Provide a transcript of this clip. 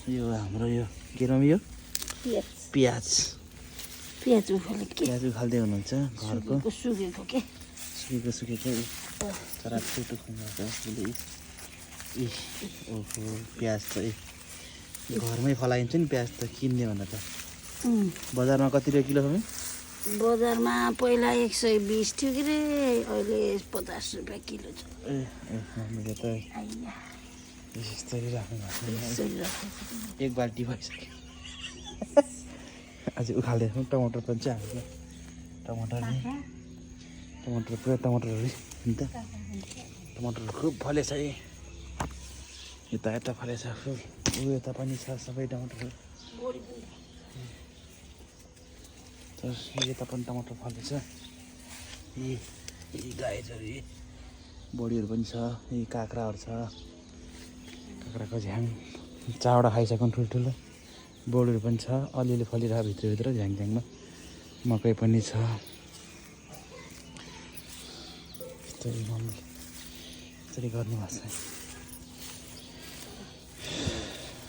यो हाम्रो यो के नाम यो प्याज उखाल्दै हुनुहुन्छ घरको सुकेको चरा छोटो खुवाएको ओहो प्याज त घरमै फलाइन्छ नि प्याज त किन्ने भन्दा त बजारमा कति रुपियाँ किलो छ? बजारमा पहिला 120 थियो कि रे, अहिले 50 रुपियाँ किलो छ। मैले त यस्तरी राख्नु भएको एक बाल्टी भइसक्यो। अझै उखाल्दै टमाटर पनि चाहिँ हाल्छ। टमाटर पुरा टमाटरहरू नि त टमाटर खुब फलेछ है। यता फलेछ खुब, यता पनि छ सबै टमाटरहरू। यता पनि टमाटर फलेछ। यी गाजर बोडीहरू पनि छ। यी काँक्राहरू छ। काँक्राको झ्याङ चावडा खाइसक्नु ठुल्ठुलो। बोडीहरू पनि छ, अलिअलि फलिरहेको भित्रभित्र झ्याङझ्याङमा। मकै पनि छ। यसरी गर्नु भएको छ।